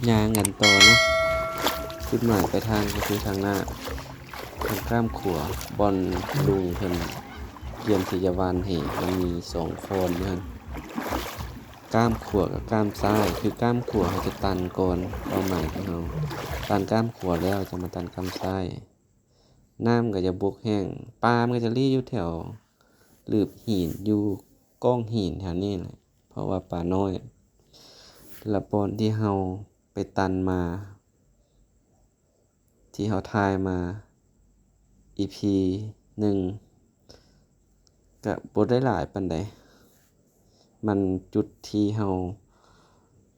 ຍ່າງກັນຕໍ່ເນາະ ຈຸດໝາຍປາຍທາງກໍຄືທາງໜ້າ ທາງກ້າມຂວາ ບ່ອນລຸງເພິ່ນກຽມທີ່ຈະຫວ່ານແຫ ມັນມີສອງຄອນຢູ່ຫັ້ນ ກ້າມຂວາກັບກ້າມຊ້າຍ ຄືກ້າມຂວາເຮົາຈະຕັນກ່ອນເປົ້າໝາຍຂອງເຮົາ ຕັນກ້າມຂວາແລ້ວຈະມາຕັນກ້າມຊ້າຍ ນ້ຳກໍຈະບົກແຫ້ງ ປາມັນກໍຈະລີ້ຢູ່ແຖວ ຫຼືບຫີນ ຢູ່ກ້ອງຫີນແຖວນີ້ແຫຼະ ເພາະວ່າປານ້ອຍ ລະບ່ອນທີ່ເຮົາໄປຕັນມາ ທີ່ເຮົາຖ່າຍມາ ອີພີໜຶ່ງ ກະບໍ່ໄດ້ຫຼາຍປານໃດ ມັນຈຸດທີ່ເຮົາ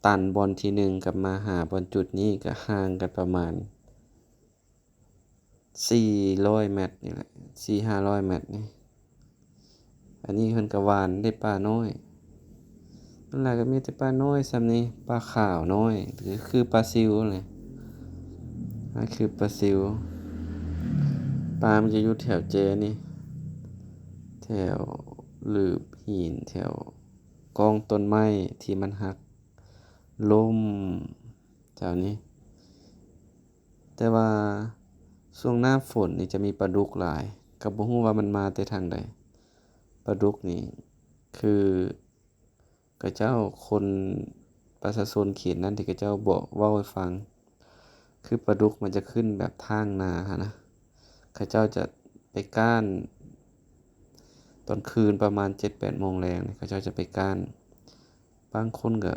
ຕັນບ່ອນທີໜຶ່ງກັບມາຫາບ່ອນຈຸດນີ້ກະຫ່າງກັນປະມານ ສີ່ຮ້ອຍແມັດນີ້ແຫຼະ ສີ່ຫ້າຮ້ອຍແມັດນີ້ ອັນນີ້ເພິ່ນກະຫວ່ານໄດ້ປານ້ອຍ ສ່ວນຫຼາຍກະມີແຕ່ປານ້ອຍຊ່ຳນີ້ ປາຂາວນ້ອຍ ຄື ຄືປາຊິວຫັ້ນແຫຼະ ຄືປາຊິວ ປາມັນຈະຢູ່ແຖວແຈນີ້ ແຖວຫຼືບຫີນ ແຖວກ້ອງຕົ້ນໄມ້ທີ່ມັນຫັກລົ້ມ ແຖວນີ້ ແຕ່ວ່າຊ່ວງໜ້າຝົນນີ້ຈະມີປາດຸກຫຼາຍ ກໍບໍ່ຮູ້ວ່າມັນມາແຕ່ທາງໃດ ປາດຸກນີ້ຄືເຂົາເຈົ້າຄົນ ປະຊາຊົນເຂດນັ້ນທີ່ເຂົາເຈົ້າບອກເວົ້າໃຫ້ຟັງ ຄືປາດຸກມັນຈະຂຶ້ນແບບທາງນາຫັ້ນນະ ເຂົາເຈົ້າຈະໄປກ້ານ ຕອນຄືນປະມານເຈັດແປດໂມງແລງ ເຂົາເຈົ້າຈະໄປກ້ານ ບາງຄົນກໍ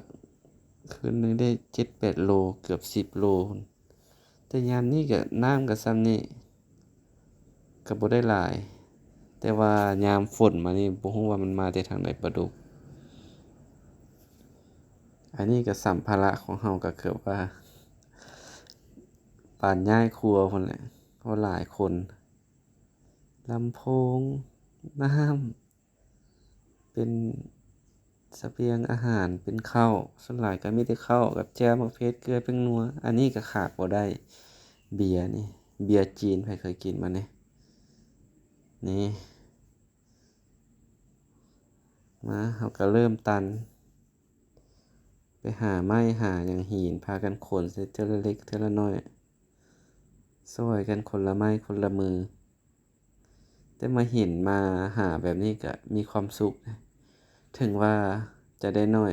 ຄືນໜຶ່ງໄດ້ເຈັດແປດໂລ ເກືອບສິບໂລພຸ້ນ ແຕ່ຍາມນີ້ກໍ ນ້ຳກໍຊ່ຳນີ້ ກໍບໍ່ໄດ້ຫຼາຍ ແຕ່ວ່າຍາມຝົນມານີ້ ບໍ່ຮູ້ວ່າມັນມາແຕ່ທາງໃດ ປາດຸກ ອັນນີ້ກໍສຳພາລະຂອງເຮົາກໍເກືອບວ່າ ປານຍ້າຍຄົວພຸ້ນແຫຼະ ເພາະຫຼາຍຄົນ ລຳໂພງ ນ້ຳ ເປັນສະບຽງອາຫານ ເປັນເຂົ້າ ສ່ວນຫຼາຍກໍມີແຕ່ເຂົ້າກັບແຈ່ວ ໝາກເຜັດ ເກືອ ແປ້ງນົວ ອັນນີ້ກໍຂາດບໍ່ໄດ້ ເບຍນີ້ ເບຍຈີນ ໃຜເຄີຍກິນມາແດ່? ນີ້ ມາ ເຮົາກໍເລີ່ມຕັນ ໄປຫາໄມ້ຫາຫຍັງຫີນ ພາກັນຂົນໃສ່ເທື່ອລະເລັກເທື່ອລະໜ້ອຍ ຊ່ອຍກັນຄົນລະໄມ້ຄົນລະມື ແຕ່ມາເຫັນມາຫາແບບນີ້ກະມີຄວາມສຸກ ເຖິງວ່າຈະໄດ້ໜ້ອຍ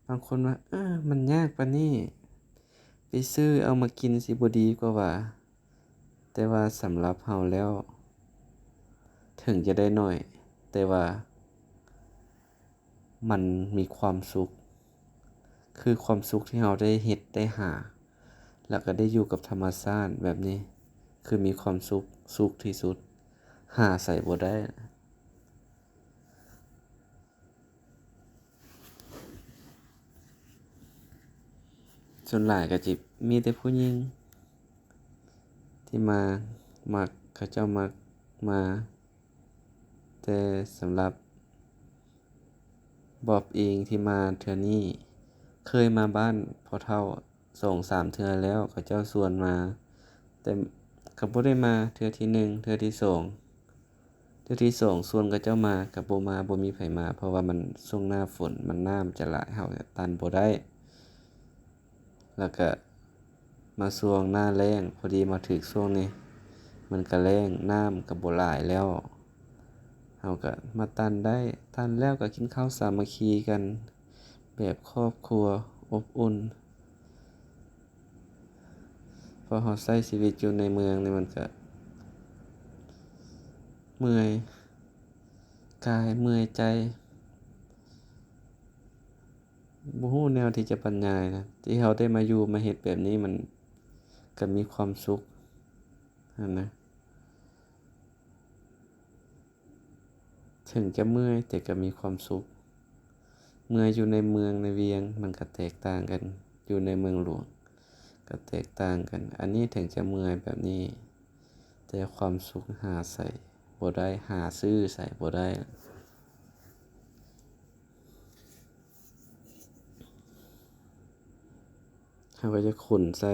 ບາງຄົນວ່າ ເອີ ມັນຍາກປານນີ້ ໄປຊື້ເອົາມາກິນຊິບໍ່ດີກວ່າຫວາ? ແຕ່ວ່າສຳລັບເຮົາແລ້ວ ເຖິງຈະໄດ້ໜ້ອຍ ແຕ່ວ່າ ມັນມີຄວາມສຸກ ຄືຄວາມສຸກທີ່ເຮົາໄດ້ເຮັດໄດ້ຫາ ແລ້ວກໍໄດ້ຢູ່ກັບທຳມະຊາດແບບນີ້ ຄືມີຄວາມສຸກ ສຸກທີ່ສຸດ ຫາໃສບໍ່ໄດ້. ສ່ວນຫຼາຍກໍຈະມີແຕ່ຜູ້ຍິງທີ່ມາ ມັກ ເຂົາເຈົ້າມັກມາ ແຕ່ສຳລັບບອບເອງທີ່ມາເທື່ອນີ້ ເຄີຍມາບ້ານພໍ່ເຖົ້າສອງສາມເທື່ອແລ້ວ ເຂົາເຈົ້າຊວນມາ ແຕ່ກໍບໍ່ໄດ້ມາເທື່ອທີໜຶ່ງ ເທື່ອທີສອງ ເທື່ອທີສອງຊວນເຂົາເຈົ້າມາກໍບໍ່ມາ ບໍ່ມີໃຜມາ ເພາະວ່າມັນຊ່ວງໜ້າຝົນ ມັນນ້ຳຈະຫຼາຍ ເຮົາຕັນບໍ່ໄດ້ ແລ້ວກະມາຊ່ວງໜ້າແລ້ງ ພໍດີມາຖືກຊ່ວງນີ້ ມັນກະແລ້ງ ນ້ຳກະບໍ່ຫຼາຍແລ້ວ ເຮົາກະມາຕັນໄດ້ ຕັນແລ້ວກະກິນເຂົ້າສາມັກຄີກັນແບບຄອບຄົວອົບອຸ່ນ ເພາະເຮົາໃຊ້ຊີວິດຢູ່ໃນເມືອງນີ້ມັນກະເມື່ອຍກາຍເມື່ອຍໃຈ. ບໍ່ຮູ້ແນວທີ່ຈະບັນຍາຍນະ ທີ່ເຮົາໄດ້ມາຢູ່ມາເຮັດແບບນີ້ ມັນກະມີຄວາມສຸກຫັ້ນນະ ເຖິງຈະເມື່ອຍແຕ່ກະມີຄວາມສຸກ ເມື່ອຢູ່ໃນເມືອງໃນວຽງມັນກະແຕກຕ່າງກັນ ຢູ່ໃນເມືອງຫຼວງກະແຕກຕ່າງກັນ ອັນນີ້ເຖິງຈະເມື່ອຍແບບນີ້ ແຕ່ຄວາມສຸກຫາໃສບໍ່ໄດ້ ຫາຊື້ໃສບໍ່ໄດ້. ເຮົາກໍຈະຂົນໃສ່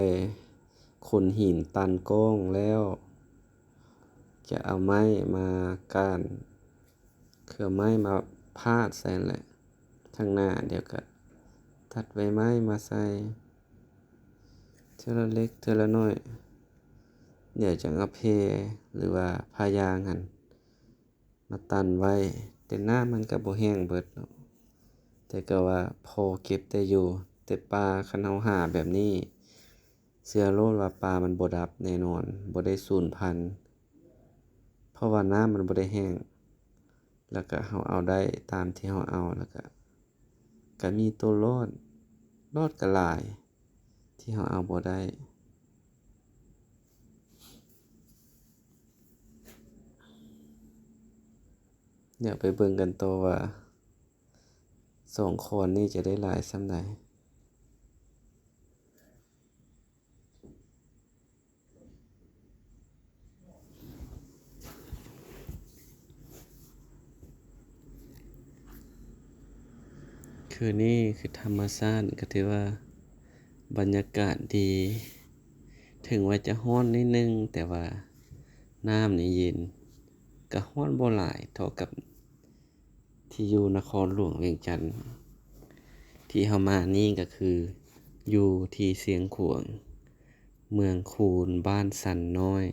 ຂົນຫີນຕັນກ້ອງແລ້ວ ຈະເອົາໄມ້ມາກ້ານ ຄືເອົາໄມ້ມາພາດໃສ່ຫັ້ນແຫຼະ ທາງໜ້າ ດຽວກະ ຕັດໃບໄມ້ມາໃສ່ເທື່ອລະເລັກເທື່ອລະໜ້ອຍ, ດຽວຈັ່ງເອົາແພ ຫຼືວ່າຜ້າຢາງຫັ້ນມາຕັນໄວ້, ແຕ່ນ້ຳມັນກໍບໍ່ແຫ້ງເບິດເນາະ, ແຕ່ກໍວ່າພໍເກັບໄດ້ຢູ່. ແຕ່ປາ ຄັນເຮົາຫາແບບນີ້ ເຊື່ອໂລດວ່າປາມັນບໍ່ດັບແນ່ນອນ, ບໍ່ໄດ້ສູນພັນ, ເພາະວ່ານ້ຳມັນບໍ່ໄດ້ແຫ້ງ. ແລ້ວກະເຮົາເອົາໄດ້ຕາມທີ່ເຮົາເອົາ, ແລ້ວກະ ກະມີໂຕລອດ, ລອດກະຫຼາຍທີ່ເຮົາເອົາບໍ່ໄດ້. ດຽວໄປເບິ່ງກັນຕໍ່ວ່າ ສອງຄອນນີ້ຈະໄດ້ຫຼາຍສ່ຳໃດ. ຄືນີ້ຄືທຳມະຊາດ ກໍຖືວ່າບັນຍາກາດດີ, ເຖິງວ່າຈະຮ້ອນໜ້ອຍໜຶ່ງ ແຕ່ວ່ານ້ຳນີ້ເຢັນ, ກໍຮ້ອນບໍ່ຫຼາຍເທົ່າກັບ ທີ່ຢູ່ນະຄອນຫຼວງວຽງຈັນ. ທີ່ເຮົາມານີ້ກໍຄືຢູ່ທີ່ຊຽງຂວາງ ເມືອງຄູນ ບ້ານຊັນນ້ອຍ,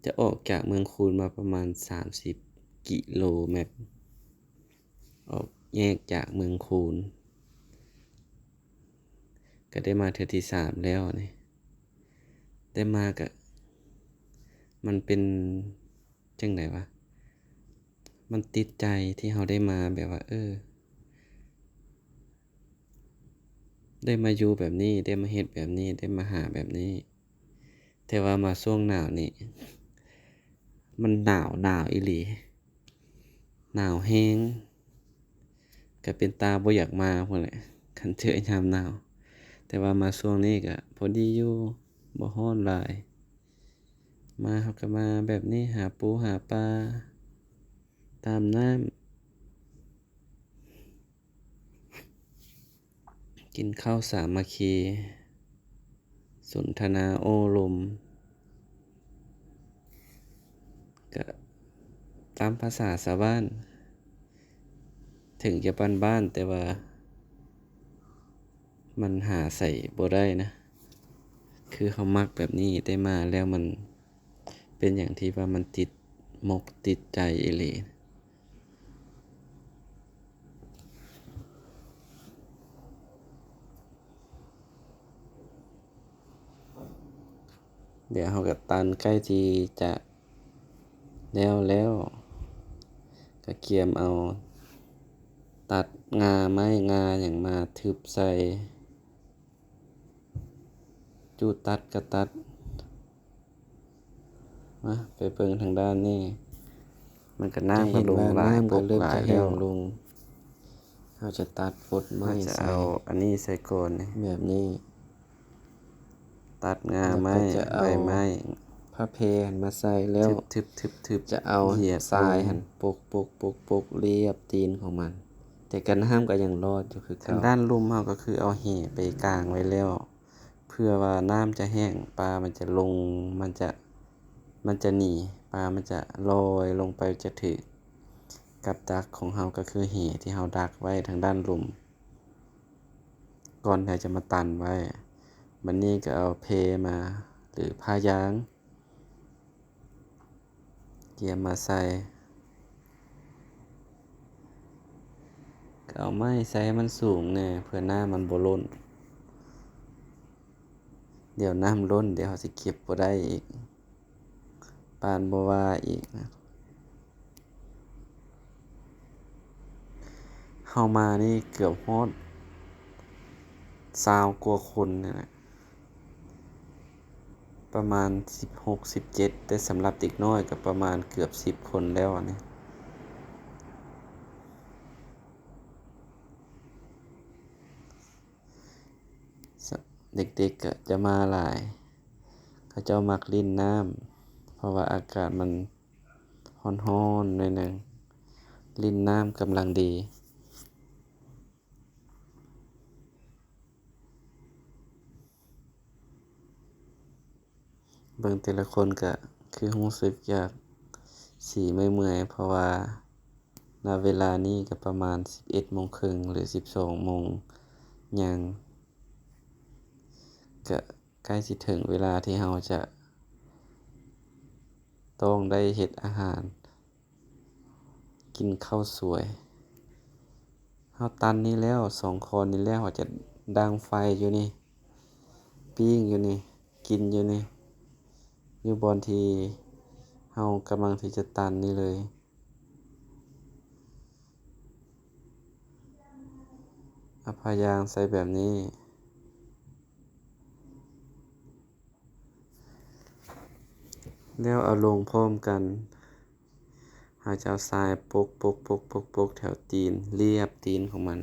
ຈະອອກຈາກເມືອງຄູນມາປະມານສາມສິບກິໂລແມັດ, ອອກແຍກຈາກເມືອງຄູນ. ກໍໄດ້ມາເທື່ອທີສາມແລ້ວນີ້, ໄດ້ມາກໍ ມັນເປັນ ຈັ່ງໃດວະ ມັນຕິດໃຈທີ່ເຮົາໄດ້ມາ ແບບວ່າ ເອີ ໄດ້ມາຢູ່ແບບນີ້, ໄດ້ມາເຮັດແບບນີ້, ໄດ້ມາຫາແບບນີ້. ແຕ່ວ່າມາຊ່ວງໜາວນີ້ ມັນໜາວ, ໜາວອີ່ຫຼີ. ໜາວແຮງ, ກະເປັນຕາບໍ່ຢາກມາພຸ້ນແຫຼະ ຄັນເຈີຍາມໜາວ. ແຕ່ວ່າມາຊ່ວງນີ້ກະພໍດີຢູ່, ບໍ່ຮ້ອນຫຼາຍ. ມາເຮົາກະມາແບບນີ້, ຫາປູຫາປາຕາມນ້ຳ. ກິນເຂົ້າສາມັກຄີ, ສົນທະນາໂອ້ລົມ ກະຕາມພາສາຊາວບ້ານ, ເຖິງຈະບ້ານໆ ແຕ່ວ່າມັນຫາໃສບໍ່ໄດ້ນະ. ຄືເຮົາມັກແບບນີ້, ໄດ້ມາແລ້ວມັນ ເປັນຫຍັງທີ່ວ່າມັນຕິດມົກຕິດໃຈອີ່ຫຼີ. ດຽວເຮົາກໍຕັນໃກ້ທີ່ຈະແລ້ວແລ້ວ, ກໍກຽມເອົາ ຕັດງ່າໄມ້ງ່າຫຍັງມາທຶບໃສ່. ຈູດຕັດກະຕັດ. ມາ ໄປເບິ່ງທາງດ້ານນີ້, ມັນກະ ນ້ຳກະລົງຫຼາຍ ບົກຫຼາຍແລ້ວ. ເຮົາຈະຕັດປົດໄມ້ໃສ່, ເຮົາຈະເອົາອັນນີ້ໃສ່ກ່ອນນີ້ ແບບນີ້. ຕັດງ່າໄມ້ ແລ້ວກໍຈະເອົາ ໃບໄມ້ ຜ້າແພຫັ້ນມາໃສ່ແລ້ວ ທຶບໆໆໆ ຈະເອົາ ເຫຍ ຊາຍຫັ້ນ ປົກໆໆໆ ລຽບຕີນຂອງມັນ, ແຕ່ກະນ້ຳກໍຍັງລອດຢູ່ຄືເກົ່າ. ທາງດ້ານລຸ່ມເຮົາກໍຄືເອົາແຫໄປກາງໄວ້ແລ້ວ ເພື່ອວ່ານ້ຳຈະແຫ້ງ, ປາມັນຈະລົງ, ມັນຈະ ມັນຈະໜີ, ປາມັນຈະລອຍລົງໄປ, ຈະຖືກກັບດັກຂອງເຮົາ, ກໍຄືແຫທີ່ເຮົາດັກໄວ້ທາງດ້ານລຸ່ມ ກ່ອນທີ່ເຮົາຈະມາຕັນໄວ້. ບັດນີ້ກໍເອົາແພມາ ຫຼື ຜ້າຢາງ ກຽມມາໃສ່, ກໍເອົາໄມ້ໃສ່ໃຫ້ມັນສູງແດ່ ເພື່ອນ້ຳມັນບໍ່ລົ້ນ. ດຽວນ້ຳລົ້ນ ດຽວເຮົາຊິເກັບບໍ່ໄດ້ອີກ, ປານບໍ່ວ່າອີກ. ເຮົາມານີ້ເກືອບຮອດຊາວກວ່າຄົນນີ້ແຫຼະ. ປະມານສິບຫົກ ສິບເຈັດ, ແຕ່ສຳລັບເດັກນ້ອຍກໍປະມານເກືອບສິບຄົນແລ້ວອັນນີ້. ເດັກໆກໍຈະມາຫຼາຍ, ເຂົາເຈົ້າມັກຫຼິ້ນນ້ຳ ເພາະວ່າອາກາດມັນຮ້ອນໆ ໜ້ອຍໜຶ່ງ, ຫຼິ້ນນ້ຳກຳລັງດີ. ເບິ່ງແຕ່ລະຄົນກະຄືຮູ້ສຶກຢາກຊິເມື່ອຍໆ ເພາະວ່າ ນະເວລານີ້ກໍປະມານສິບເອັດໂມງເຄິ່ງ ຫຼື ສິບສອງໂມງຫຍັງ ກະໃກ້ຊິເຖິງເວລາທີ່ເຮົາຈະຕ້ອງໄດ້ເຮັດອາຫານ ກິນເຂົ້າສວຍ. ເຮົາຕັນນີ້ແລ້ວ ສອງຄອນນີ້ແລ້ວ ເຮົາຈະດັງໄຟຢູ່ນີ້ ປີ້ງຢູ່ນີ້ ກິນຢູ່ນີ້ ຢູ່ບ່ອນທີ່ເຮົາກຳລັງທີ່ຈະຕັນນີ້ເລີຍ. ເອົາຜ້າຢາງໃສ່ແບບນີ້ ແລ້ວເອົາລົງພ້ອມກັນ. ເຮົາຈະເອົາຊາຍປົກໆໆໆແຖວຕີນ ລຽບຕີນຂອງມັນ.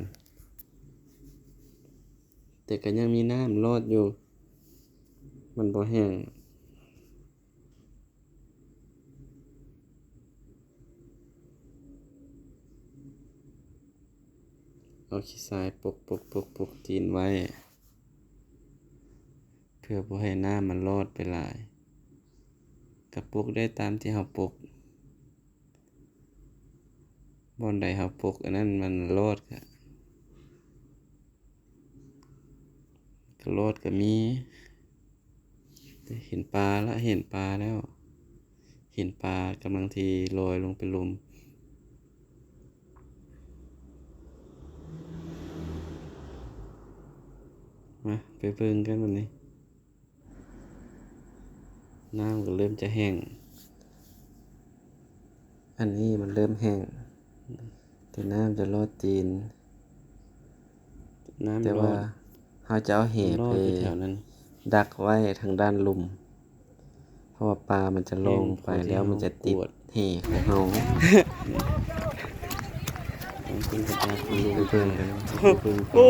ແຕ່ກໍຍັງມີນ້ຳລອດຢູ່ ມັນບໍ່ແຫ້ງ. ເອົາຂີ້ຊາຍປົກໆໆໆຕີນໄວ້ ເພື່ອບໍ່ໃຫ້ນ້ຳມັນລອດໄປຫຼາຍ. ກະປົກໄດ້ຕາມທີ່ເຮົາປົກ. ບ່ອນໃດເຮົາປົກອັນນັ້ນມັນລອດກະ ກະລອດກະມີ. ເຫັນປາລະ ເຫັນປາແລ້ວ ເຫັນປາກຳລັງທີ່ລອຍລົງໄປລຸ່ມ. ມາ ໄປເບິ່ງກັນບັດນີ້. ນ້ຳກໍເລີ່ມຈະແຫ້ງ. ອັນນີ້ມັນເລີ່ມແຫ້ງ ແຕ່ນ້ຳຈະລອດຕີນ. ນ້ຳ ແຕ່ວ່າ ລອດ ເຮົາຈະເອົາແຫ ລອດ ໄປ ຢູ່ແຖວນັ້ນ ດັກໄວ້ທາງດ້ານລຸ່ມ ເພາະວ່າປາມັນຈະລ່ອງໄປແລ້ວມັນຈະຕິດແຫຂອງເຮົາ. ເບິ່ງກັນ ເບິ່ງກັນ ໂອ້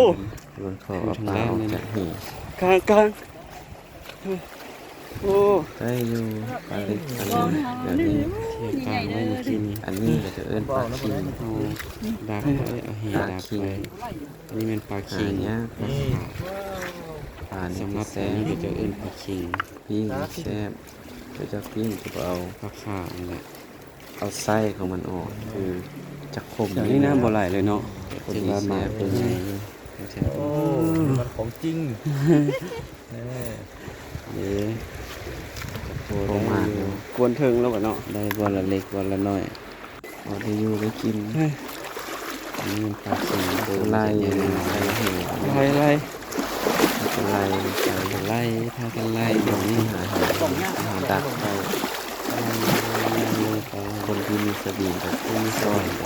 ເບິ່ງເຂົາເອົາປາອອກຈາກແຫ. ກາງໆ ໂອ້ ໄດ້ຢູ່ ປາເລັກປານ້ອຍແບບນີ້. ປາໄວ້ເມື່ອກີ້ນີ້ ອັນນີ້ກໍຈະເອີ້ນປາຄິງ ດັກໄວ້ ເອົາແຫດັກໄວ້. ອັນນີ້ແມ່ນປາຄິງ ຫາຍາກ ປານີ້ ສຳລັບ ຈະແຊບ ອັນນີ້ກໍຈະເອີ້ນປາຄິງ ປີ້ງແຊບ. ເຂົາເຈົ້າປີ້ງກໍບໍ່ເອົາ ປາຂາວນີ້ແຫຼະ ເອົາໄສ້ຂອງມັນອອກ ຄືຈະຂົມ. ແຖວນີ້ນ້ຳບໍ່ໄຫຼເລີຍເນາະ ຖືວ່າໝາກຕົວໃຫຍ່ຢູ່. ໂອ້ ມັນຂອງຈິງ. ເອີ ເດ້ ໂອ້ ໄດ້ຢູ່ ກວນເທິງແລ້ວບັດເນາະ ໄດ້ບ່ອນລະເລັກບ່ອນລະໜ້ອຍ ພໍໄດ້ຢູ່ໄດ້ກິນ. ອັນນີ້ມັນປາຊິງໂຕ ໄລ່ ໃສ່ແຫ ໄລ່ ໄລ່ ມັນກໍໄລ່ໄປ ໄລ່ ພາກັນໄລ່ແບບນີ້ ຫາ ຫາ ຫາດັກໄປ. ຄົນທີ່ມີສະວິງກໍ ຄົນມີສະວິງກໍ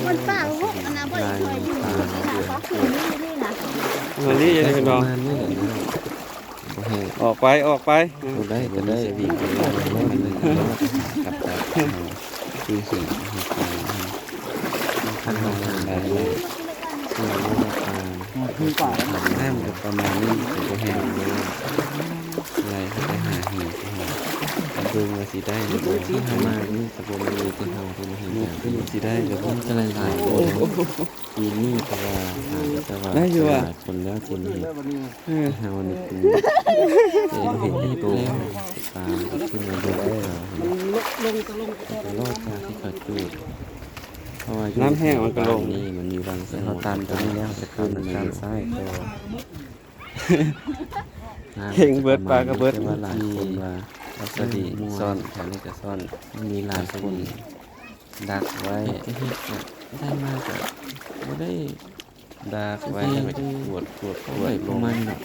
ມັນປ່າ ໂອ້ ອັນນັ້ນບໍ່ໄດ້ຊ່ວຍຢູ່ ໄລ່ ນີ້ນະ ປາ ປາຄືນນີ້ນະ ອັນນີ້ເຫັນບໍ່ ປະມານນີ້ແຫຼະເນາະ. ບໍ່ແຫ້ງ ອອກໄປ ອອກໄປ ບໍ່ໄດ້ກໍໄດ້ ມັນກັບກັບທີ່ເຫັນ ເຫັນປາ ມັນຄັນມາໄດ້ ເຫັນວ່າປາ ຄືປາ ນ້ຳກໍປະມານນີ້ ກໍບໍ່ແຫ້ງ ໄລ່ເຂົ້າໄປຫາເຫັນ ຫາ ເບິ່ງວ່າຊິໄດ້ຫຼືບໍ່. ທີ່ເຮົາມານີ້ກໍບໍ່ແມ່ນມີແຕ່ເຮົາທີ່ມາເຮັດ ເບິ່ງຊິໄດ້ຫຼືບໍ່ ມັນກໍຫຼາຍໆຄົນ. ປີນີ້ກໍວ່າ ຫາແຕ່ວ່າ ໄດ້ຢູ່ວ່າ ຫຼາຍຄົນແລ້ວທີ່ມາເຮັດ ເອີ ເຮົານີ້ຄື ເຫັນເຫັນໂຕຕາມຂຶ້ນມາເບິ່ງເຂົາ ມັນລົງ ລົງ ກໍລົງ ກໍລອດຈາກທີ່ເຂົາຈູດ ເພາະວ່າຢູ່ ນ້ຳແຫ້ງມັນກໍລົງ ນີ້ມັນມີວັງສະຫງົບ ເຮົາຕາມຕົວນີ້ແລ້ວ ຈະຂຶ້ນມາຢູ່ຊ້າຍຕໍ່ ເຫັນເບິດ ປາກໍເບິດ ແຕ່ວ່າຫຼາຍຄົນວ່າ ເອົາສະດິງ ເອີ ມ່ວນ ຊ້ອນ ແຖວນີ້ກໍຊ້ອນ ມັນມີຫຼາຍຄົນ ດັກໄວ້ ເຮັດກໍເຮັດ ໄດ້ມາກໍບໍ່ໄດ້ ດັກໄວ້ ເຮັດ ແລ້ວກໍຈະກວດ ກວດ ກວດ ຂອງໃຜຂອງມັນເນາະ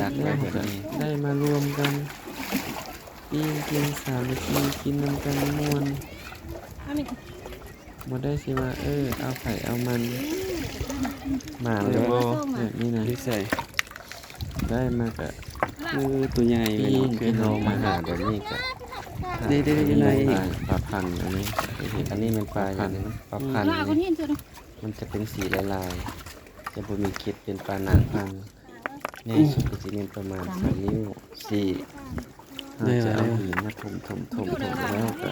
ດັກໄວ້ແບບນີ້ ໄດ້ມາລວມກັນ ປີ້ງກິນ ສາມັກຄີກິນນຳກັນມ່ວນ ບໍ່ໄດ້ຊິວ່າ ເອີ ເອົາໃຜເອົາມັນ ໝານແລ້ວ ແບບນີ້ນະ ຢູ່ໃສ ໄດ້ມາກະ ໂອ້ ຕົວໃຫຍ່ເລີຍເນາະ ຄືເຮົາມາຫາແບບນີ້ກະ ເດ້ໆໆ ປາພັນ ອັນນີ້ເຫັນ ອັນນີ້ແມ່ນປາຫຍັງ ປາພັນ ມັນຈະເປັນສີລາຍໆ ຈະບໍ່ມີເກັດ ເປັນປານາງພັນ ໃຫຍ່ສຸດກໍຊິແມ່ນປະມານສາມນິ້ວ ສີ່ ເຮົາຈະເອົາຫີນມາຖົມໆໆໆ ແລ້ວກໍ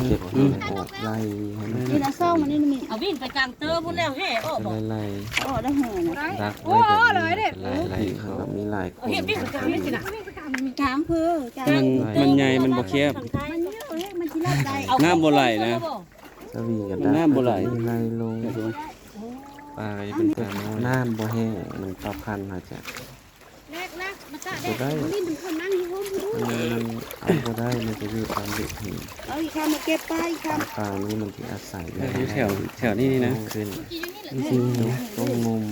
ເກັບຫີນອອກ ໄລ່ໃຫ້ມັນ ນີ້ນະ ຊອງມັນນີ້ ເອົາວິ່ນໄປກາງເຕີພຸ້ນແລ້ວ ແຫ່ອອກບໍ່ ໄລ່ໆ ອອກໄດ້ແຫ່ນະ ດັກໄວ້ແບບນີ້ ໄລ່ໆ ເຮົາມີຫຼາຍຄົນ ກາງເພີ ມັນ ມັນໃຫຍ່ ມັນບໍ່ແຄບ ມັນເຍອະເດ້ ມັນຊິລອດໄດ້ ນ້ຳບໍ່ໄຫຼນະ. ຕະວິງກະດັບ ນ້ຳບໍ່ໄຫຼ ມັນໄຫຼລົງ ປາກະເປັນປານ້ອຍ ນ້ຳບໍ່ແຫ້ງ ມັນປາພັນ ເຮົາຈະ ບໍ່ໄດ້ ມັນ ມັນເອົາບໍ່ໄດ້ ມັນຈະຢູ່ຕາມເດັກຫີນ ເອົາອີກຄຳມາເກັບປາອີກຄຳ ປານີ້ມັນຊິອາໄສຢູ່ແຖວ ແຖວນີ້ນີ້ນະ ຂຶ້ນ ຕ້ອງງົມ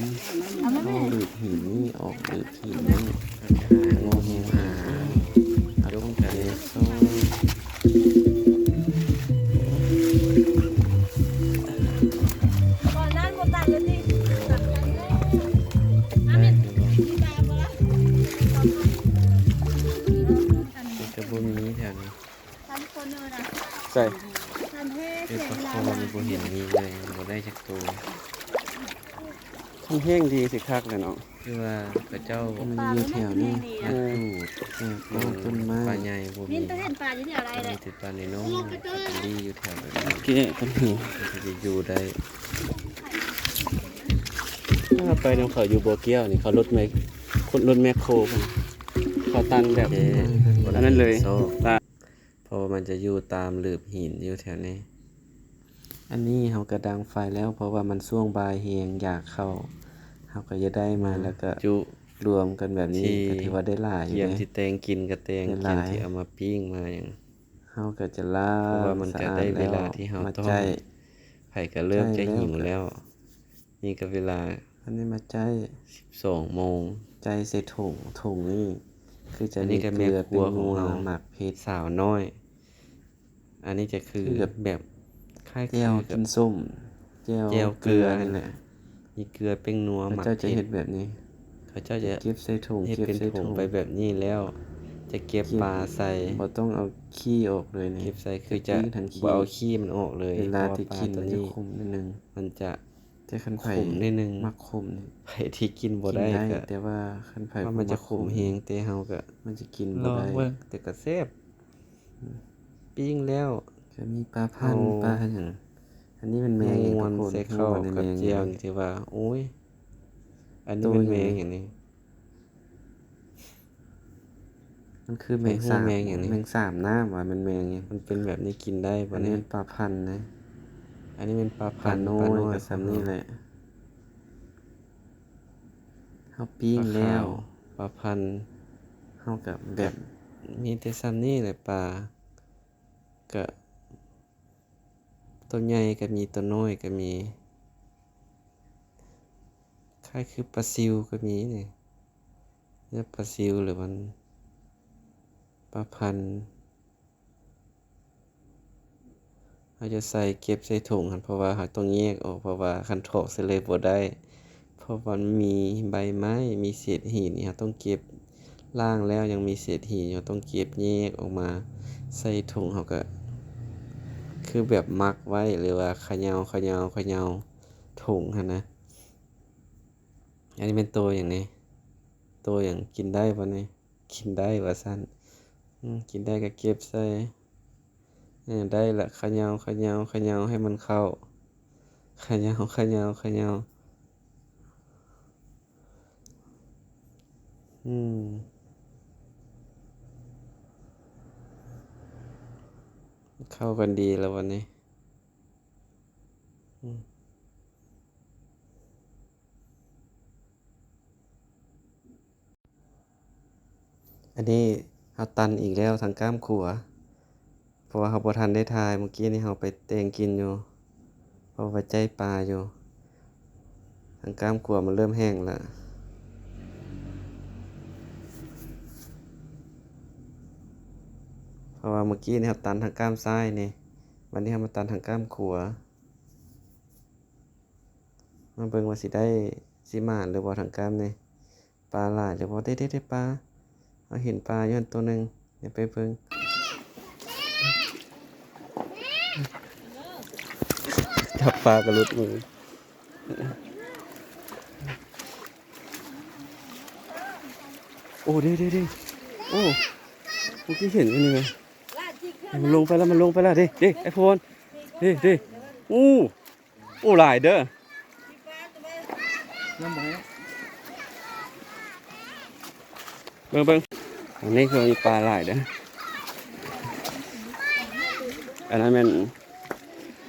ເອົາເດັກຫີນນີ້ອອກ ເດັກຫີນນີ້ ງົມຫາ ເອົາຕ້ອງເກັບຊອຍ ມັນກະບໍ່ມີແຖວນີ້ ໃສ່ ເປັນປາຄໍນີ້ບໍ່ເຫັນມີເລີຍ ບໍ່ໄດ້ຈັກໂຕ ຄັນແຫ້ງດີຊິຄັກແຫຼະເນາະ ຄືວ່າເຂົາເຈົ້າ ມັນຢູ່ແຖວນີ້ ເອີ ມັກຈູດ ແຖວກ້ອງຕົ້ນໄມ້ ປາໃຫຍ່ບໍ່ມີ ມີແຕ່ເຫັນປາຢູ່ແຖວໃດແຫຼະ ມີແຕ່ປານ້ອຍໆ ມັນກະດີຢູ່ແຖວນັ້ນ ໂອເຄ ຄັນແຫ້ງ ມັນກະຊິຢູ່ໄດ້ ຖ້າໄປນຳເຂົາຢູ່ບໍ່ກ້ຽວນີ້ ເຂົາລົດແມັກ ລົດແມັກໂຄພຸ້ນ ເຂົາຕັນແບບ ໂອເຄ ອັນນັ້ນເລີຍ ເພາະວ່າມັນຈະຢູ່ຕາມຫຼືບຫີນຢູ່ແຖວນີ້ ອັນນີ້ເຮົາກະດັງໄຟແລ້ວ ເພາະວ່າມັນຊ່ວງບ່າຍແຮງ ຢາກເຂົ້າ ເຮົາກະຈະໄດ້ມາ ແລ້ວກະລວມກັນແບບນີ້ ກະຖືວ່າໄດ້ຫຼາຍຢູ່ເດ້ ກຽມຊິແຕ່ງກິນກະແຕ່ງ ກຽມຊິເອົາມາປີ້ງມາຫຍັງ ເຮົາກະຈະລ້າງ ເພາະວ່າມັນກະໄດ້ເວລາທີ່ເຮົາຕ້ອງ ໃຜກະເລີ່ມຈະຫິວແລ້ວ ນີ້ກະເວລາ ອັນນີ້ມາໃຈ ສິບສອງໂມງ ໃຈໃສ່ຖົງ ຖົງນີ້ຄືຈະມີເກືອເປັນນົວ ໝາກເຜັດ ສາວນ້ອຍ ອັນນີ້ຈະຄືແບບ ຄ້າຍຄືແຈ່ວກິນສົ້ມ ແຈ່ວເກືອນີ້ແຫຼະ ມີເກືອເປັນນົວ ໝາກເຜັດ ເຂົາເຈົ້າຈະເຮັດແບບນີ້ ເຂົາເຈົ້າຈະເກັບໃສ່ຖົງ ເຮັດເປັນຖົງໄປແບບນີ້ແລ້ວ ຈະເກັບປາໃສ່ ບໍ່ຕ້ອງເອົາຂີ້ອອກເລີຍນີ້ ເກັບໃສ່ຄືຈະບໍ່ເອົາຂີ້ມັນອອກເລີຍ ເພາະວ່າປາໂຕນີ້ ມັນຈະ ແຕ່ຄັນໃຜມັກຂົມນີ້ ໃຜທີ່ກິນບໍ່ໄດ້ກະ ແຕ່ວ່າຄັນໃຜບໍ່ມັກຂົມແຮງ ແຕ່ເຮົາກະ ມັນຈະກິນບໍ່ໄດ້ ແຕ່ກະແຊບ ປີ້ງແລ້ວ ກະມີປາພັນ ປາຫຍັງ ອັນນີ້ແມ່ນແມງຫຍັງ ທຸກຄົນ ໃສ່ເຂົ້າກັບແຈ່ວນີ້ ຖືວ່າ ໂອ້ຍ ອັນນີ້ແມ່ນແມງຫຍັງນີ້ ມັນຄືແມງສາບ ແມງຫຍັງນີ້ ແມງສາບນ້ຳຫວາ ແມ່ນແມງຫຍັງ ມັນເປັນແບບນີ້ກິນໄດ້ບໍ່ນີ້ ອັນນີ້ແມ່ນປາພັນນະ ອັນນີ້ແມ່ນປາພັນ ປານ້ອຍ ປານ້ອຍກະສ່ຳນີ້ແຫຼະ ເຮົາປີ້ງແລ້ວ ປາຂາວ ປາພັນ ເຮົາກະແບບ ມີແຕ່ສ່ຳນີ້ແຫຼະປາ ກະ ໂຕໃຫຍ່ກະມີ ໂຕນ້ອຍກະມີ ຄ້າຍຄືປາຊິວກະມີນີ້ ເອີ້ນປາຊິວ ຫຼືວ່າປາພັນ ເຮົາຈະໃສ່ ເກັບໃສ່ຖົງຫັ້ນ ເພາະວ່າເຮົາຕ້ອງແຍກອອກ ເພາະວ່າຄັນຖອກໃສ່ເລີຍບໍ່ໄດ້ ເພາະວ່າມັນມີໃບໄມ້ ມີເສດຫີນນີ້ ເຮົາຕ້ອງເກັບ ລ້າງແລ້ວຍັງມີເສດຫີນ ເຮົາຕ້ອງເກັບແຍກອອກມາໃສ່ຖົງ ເຮົາກະຄືແບບໝັກໄວ້ ຫຼືວ່າຂະເຍົາ ຂະເຍົາ ຂະເຍົາຖົງຫັ້ນນະ ອັນນີ້ແມ່ນໂຕຫຍັງນີ້ ໂຕຫຍັງ ກິນໄດ້ບໍ່ນີ້ ກິນໄດ້ວ່າຊັ້ນ ອືມ ກິນໄດ້ກະເກັບໃສ່ ເອີ ໄດ້ລະ ຂະເຍົາ ຂະເຍົາ ຂະເຍົາໃຫ້ມັນເຂົ້າ ຂະເຍົາ ຂະເຍົາ ຂະເຍົາ ອືມ ເຂົ້າກັນດີລະບັດນີ້ ອືມ. ອັນນີ້ເຮົາຕັນອີກແລ້ວທາງກ້າມຂວາ ເພາະວ່າເຮົາບໍ່ທັນໄດ້ຖ່າຍ ມື້ກີ້ນີ້ເຮົາໄປແຕ່ງກິນຢູ່ ເພາະວ່າໃຈປາຢູ່ ທາງກ້າມຂວາມັນເລີ່ມແຫ້ງລະ ເພາະວ່າມື້ກີ້ນີ້ເຮົາຕັນທາງກ້າມຊ້າຍນີ້ ບັດນີ້ເຮົາມາຕັນທາງກ້າມຂວາ. ມາເບິ່ງວ່າຊິໄດ້ ຊິໝານຫຼືບໍ່ທາງກ້າມນີ້ ປາຫຼາຍຫຼືບໍ່ ເດ້ໆໆ ປາ ເຮົາເຫັນປາຢູ່ຫັ້ນໂຕໜຶ່ງ ດຽວໄປເບິ່ງ ຈັບປາກະຫຼຸດມື ໂອ້ ເດ້ໆໆ ໂອ້ ເມື່ອກີ້ເຫັນຢູ່ນີ້ແມະ ມັນລົງໄປແລ້ວ ມັນລົງໄປແລ້ວ ເດ້ໆ ໄອ້ໂພນ ເດ້ໆ ໂອ້. ໂອ້ ຫຼາຍເດີ ເບິ່ງໆ ອັນນີ້ຄືມີປາຫຼາຍເດີ ອັນນັ້ນແມ່ນ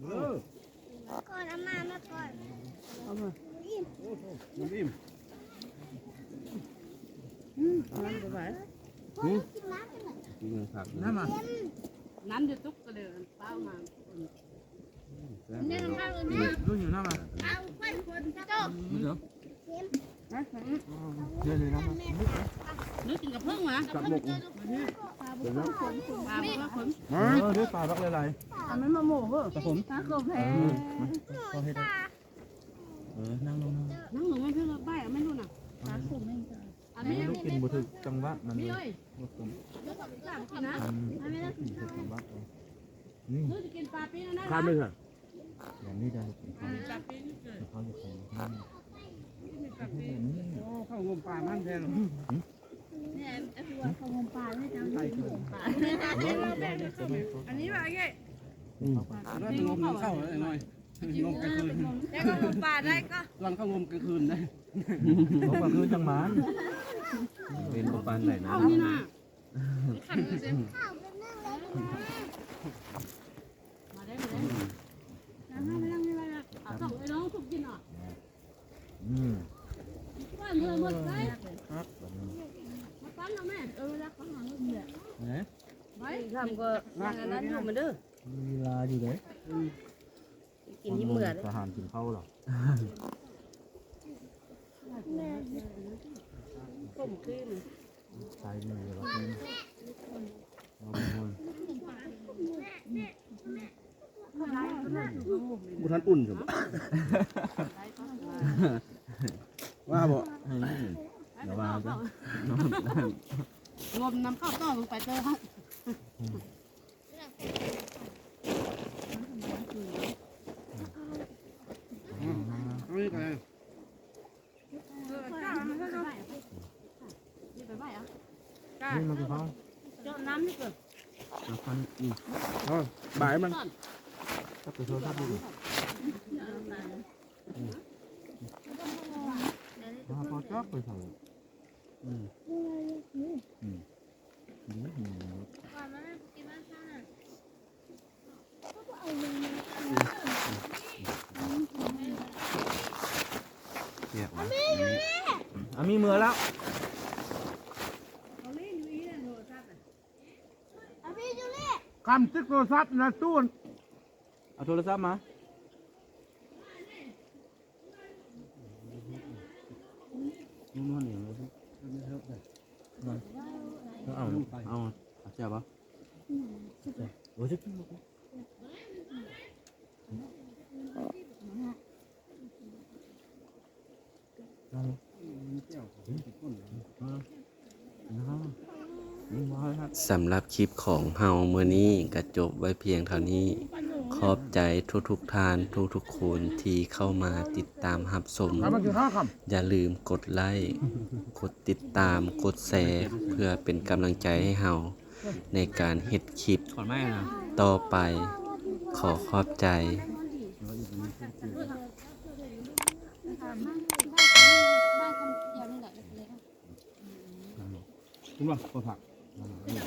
ເອີ ກ່ອນ ເອົາມາ ມາກ່ອນ ເອົາມາ ອີ່ມ ໂອ້ໂຫ ມັນອີ່ມ ອືມ ນ້ຳບໍ່ໄຫວ ຫື ກິນນ້ຳ ນ້ຳມາ ນ້ຳຢູ່ຕຸກກະເລີຍ ປ້າເອົາມາ ນີ້ ລຸ້ນຢູ່ນ້ຳມາ ເອົາໄປຄົນເຈົ້າ ເດີ ນີ້ ນີ້ ນ້ຳມາ ນີ້ ກິນກັບເພິ່ງຫວາ ກັບໝົກ ປາບໍ່ຄ່ອຍຄົນ ເອີ ເດ້ ປາບັກຫຼາຍໆ ອັນນັ້ນມາໝູເອີ ປາຂົມ ປາຂົມແພ ເອີ ມາ ພໍເຮັດ ເອີ ນັ່ງລົງ ນັ່ງລົງ ນັ່ງລົງ ມັນຄືວ່າໃບ ເອົາແມ່ນລູກນະ ປາຂົມແມ່ນ ອັນນີ້ລູກກິນບໍ່ຖືກຈັງຫວະມັນເລີຍ ບໍ່ສົມ ກິນນະ ອືມ ບໍ່ຖືກຈັງຫວະ ນີ້ ລູກຈະກິນປາປີ້ງອັນນັ້ນ ຄາບໄດ້ ຫວະ ຢ່າງນີ້ໄດ້ ກິນ ອ່າ ເຂົາຢາກໃຫ້ມັນ ໂອ້ ເຂົ້າໂຮມປາມັນແທ້ ນີ້ ອັນນີ້ວ່າເອີຍ ອືມ ແລ້ວໂຮມເຂົ້າໜ້ອຍ ໂຮມກາງຄືນ ແລ້ວກໍໂຮມປາໄດ້ກໍ ຕອນເຂົ້າໂຮມກາງຄືນໄດ້ ໂຮມກາງຄືນຈັ່ງມາ ເປັນປານໃດນະ ເອົານີ້ນະ ມາໄດ້ ມາໄດ້ ເອົາຂອງໄອ້ນ້ອງທຸກກິນເນາະ ອືມ ບ້ານເມືອງໝົດເລີຍ ຄັກ ມາປັ້ນເອົາແມ່ ເອີ ລັກຂອງຫາເງິນເດືອນ ເອີ ໄວ້ ຄ່ຳກໍຍັງອັນນັ້ນຢູ່ ມາເດີ ມີເວລາຢູ່ເດ້ ອືມ ກິນທີ່ເມືອເດ້ ທະຫານກິນເຂົ້າແລ້ວ ຕົ້ມຄືນ ໃສ່ມືແລ້ວກິນ ບໍ່ທັນອຸ່ນຊັ້ນບໍ່ ວ່າບໍ່ ລະວ່າ ງົມນຳເຂົ້າຕໍ່ລົງໄປເຕີຫັ້ນ ນີ້ກໍໄດ້ ນີ້ມັນຄືເຂົາ ເຈາະນ້ຳນີ້ເກີດ ເອົາຄັນ ອືມ ເອົາບາຍມັນ ຈັບໄປໂທລະສັບນີ້ ອືມ ເອົາ ພໍຈັບໄປໃສ່ ອືມ ອືມ ອາມີເມືອແລ້ວ ກຳຕິກໂທລະສັບນະຕູ້ ເອົາໂທລະສັບມາ ເອົາ ເອົາ ເອົາແຈ່ວບໍ່? ໂອ້ຍ ສຳລັບຄລິບຂອງເຮົາມື້ນີ້ກໍຈົບໄວ້ພຽງເທົ່ານີ້. ຂອບໃຈທຸກໆທ່ານ ທຸກໆຄົນທີ່ເຂົ້າມາຕິດຕາມຮັບຊົມ. ຢ່າລືມກົດໄລ້ ກົດຕິດຕາມ ກົດແຊ ເພື່ອເປັນກຳລັງໃຈໃຫ້ເຮົາ ໃນການເຮັດຄລິບຕໍ່ໄປ. ຂໍຂອບໃຈ. ເຫັນບໍ່? ບໍ່ຜັກ. ອືມ.